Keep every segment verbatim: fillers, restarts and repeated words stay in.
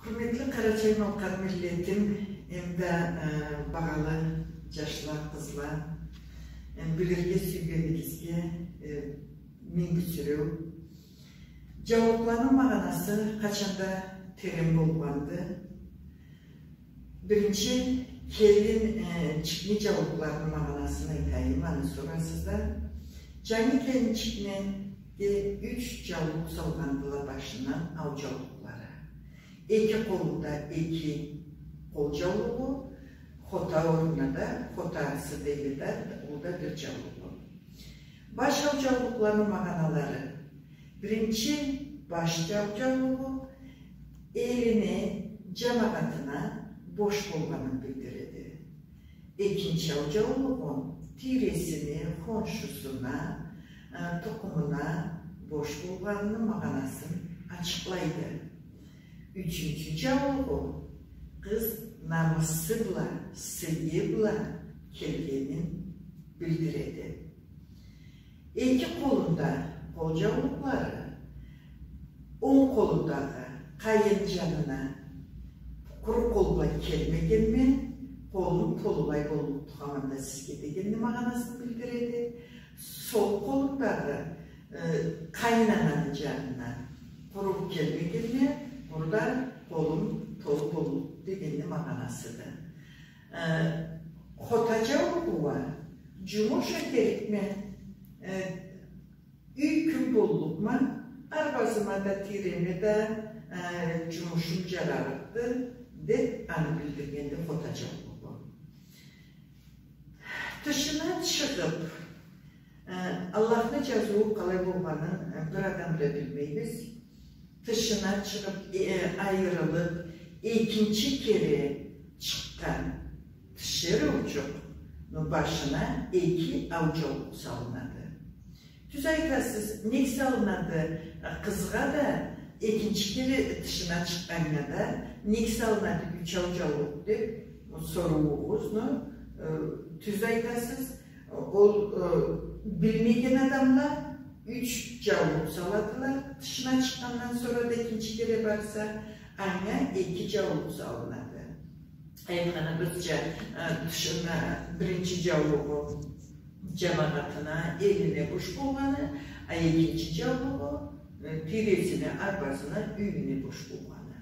Хурметли къарачай-малкъар миллетим, эмда, э, багъалы джашла, къызла, э, билирге сюйгенигизге, э, минг сюреу. Джаулукъланы магъанасы къачан да терен болгъанды. Биринчи келин, э, чикни джаулукъларыны магъанасын айтайым, аны сорасыз да. Джангы келинчикге юч джаулукъ салгъандыла башына, ау джаулукълары. Эки къолунда эки къол джаулугъу, хота орнуна да, хотасы дейди да, ол да бир джаулугъу. Баш ау джаулукъланы магъаналары. Биринчи баш ау джаулугъу элине, джамагъатына бош болгъанын билдиреди. Экинчи ау джаулугъу тийресине, хоншусуна, э, тукъумуна бош болгъаныны магъанасын ачыкълайды. Ючюнчю джаулугъу къыз намысы бла, сыйы бла келгенин билдиреди. Эки къолунда къол джаулукълары, онг къолундагъы къайын джанына къуру къол бла келмегенме, къолум толулай боллукъду хаманда сизге дегенни магъанасын билдиреди. Сол къолундагъы, э, къайын ананы джанына къуру келмегенме, къуру да къолум толу боллукъду дегенни магъанасыды. Э, хота джаулугъу уа джумуш этерикме, э, юй-кюн боллукъма, арбазыма да, тийреме да, э, джумушум джарарыкъды, деб аны билдиргенди хота джаулугъу. Тышына чыгъыб, э, Аллахны джазыуу къалай болгъанын, э, бир адам бла билмейбиз. Тышына чыгъыб, э, айырылыб, экинчи кере чыкъгъан тиширыучукъну башына эки ау джаулукъ салынады. Тюз айтасыз, нек салынады, э, къызгъа да, экинчи кере тышына чыкъгъаннга да нек салынады юч ау джаулукъ деб соруугъузну, э, тюз айтасыз. Ол, э, билмеген адамла юч джаулукъ саладыла, тышына чыкъгъандан сора да экинчи кере барса, анга эки джаулукъ салынады. Айтханыбызча, э, тышына биринчи джаулугъу джамагъатына, элине бош болгъаны, а экинчи джаулугъу, э, тийресине, арбазына, юйюне бош болгъаны.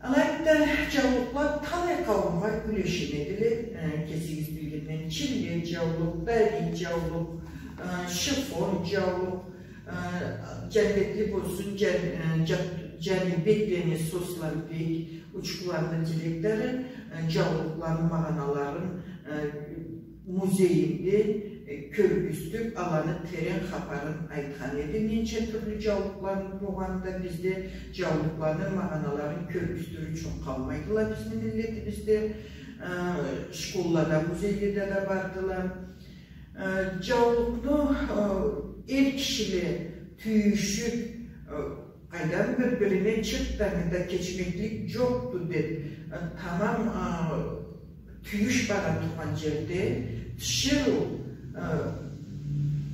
Алайды да, джаулукъла талай къауумгъа юлешинедиле, э, кесигиз билгенден, чилле джаулукъ, дарий джаулукъ, э, шифон джаулукъ, э, джаннетли болсун, джан-, э, джа-, Джанибек пени Сосланбек, Учкуланы директору, э, джаулукъланы магъаналарын, э, музейинде, э, кёргюзтюб, аланы терен хапарын айтхан эди. Ненча тюрлю джаулукъланы болгъаны да бизде, джаулукъланы магъаналарын кёргюзтюр ючюн къалмайдыла бизни миллетибизде. Э, школлада, музейледе да бардыла. Э, джаулукъну, э, эр кишиле тюйюшюб, э, къайдан бир-бирине чырт да кечмеклик джокъду деб, э, тамам, э, тюйюш бара тургъан джерде тиширыу, э,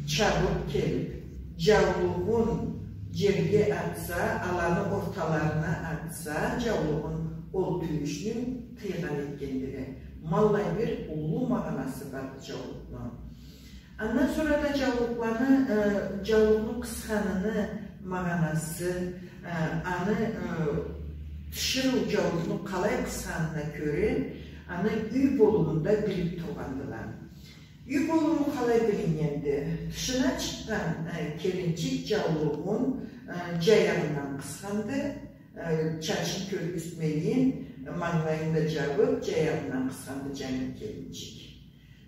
чабыб келиб, джаулугъун джерге атса, аланы орталарына атса, джаулугъун, ол тюйюшню тыйгъан этгендиле. Ма аллай бир уллу магъанасы барды джаулукъну. Андан сора да джаулукъланы, э, джаулукъну къысханыны магъанасы, э, аны, э, тиширыу джаулукъну къалай къысханына кёре, аны юй болумунда билиб тургъандыла. Юй болуму къалай билиннгенди? Тышына чыкъгъан, э, келинчик джаулугъун, э, джаягъындан къысханды, э, чачын кёргюзтмейин, манглайын да джабыб, джаягъындан къысханды джангы келинчик.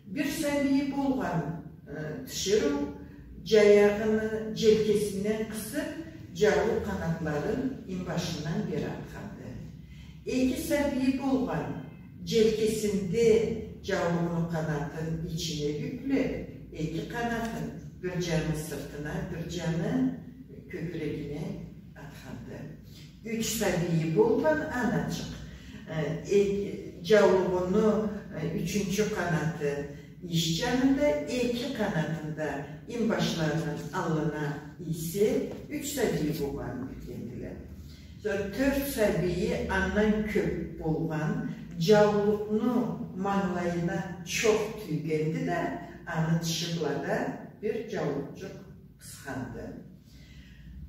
Бир сабийи болгъан, э, тиширыу джаягъыны джелкесинден къысыб, джаулукъ къанатларын инбашындан бери атханды. Эки сабийи болгъан, джелкесинде джаулугъуну къанатын ичине бюклеб, эки къанатын, бир джаны сыртына, бир джаны кёкюрегине атханды. Юч сабийи болгъан аначыкъ, э, э, джаулугъуну, э, ючюнчю къанаты ич джанында, эки къанатын да инбашларыны аллына ийсе, юч сабийи болгъанын билгендиле. Тёрт сабийи андан кёп болгъан, джаулукъну манглайына чокъ тюйгенди да, аны тышы бла да бир джаулукъчукъ къысханды.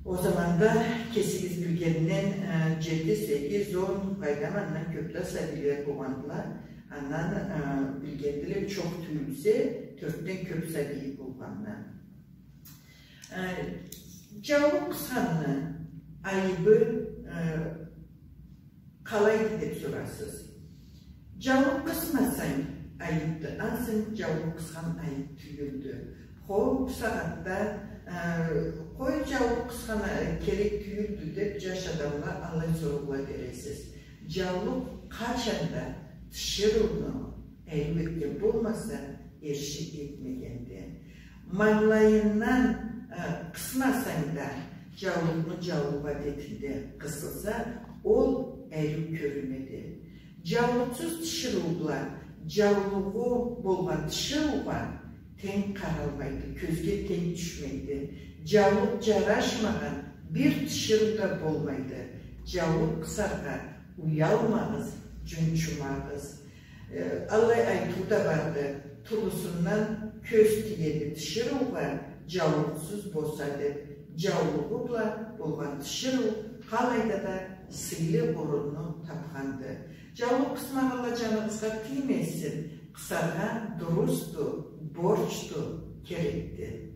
Ол заманда кесигиз билгенден, э, джети, сегиз, он, къайдам, андан кёп да сабийле болгъандыла. Андан, э, билгендиле, чокъ тюйюлсе, тёртден кёп сабийи болгъанына. Э, джаулукъ къысханны айыбы, э, къалайды деп сорасыз. Джаулукъ къысмасанг, айыбды. Ансы джаулукъ къысхан айыб тюйюлдю. Хо, бусагъатда, э, къой, джаулукъ къысхан, э, керек тюйюлдю деп, джаш адамла аллай соруула бересиз. Джаулукъ къачан да тиширыуну ариу этген болмаса, эрши этмегенди. Манглайындан, э, къысмасанг да, джаулукъну джаулукъ адетинде къысылса, ол ариу кёрюнеди. Джаулукъсуз тиширыу бла джаулугъу болгъан тиширыугъа тенг къаралмайды, кёзге тенг тюшмейди. Джаулукъ джарашмагъан бир тиширыу да болмайды. Джаулукъ къысаргъа уялмагъыз, джунчумагъыз. Э, аллай айтыу да барды: тулусундан кёз тиеди тиширыугъа, джаулукъсуз болса, деп. Джаулугъу бла болгъан тиширыу къалайда да сыйлы орунну тапханды. Джаулукъ къысмагъанла, джаныгъызгъа тиймесин, къысаргъа дурусду, борчду, керекди.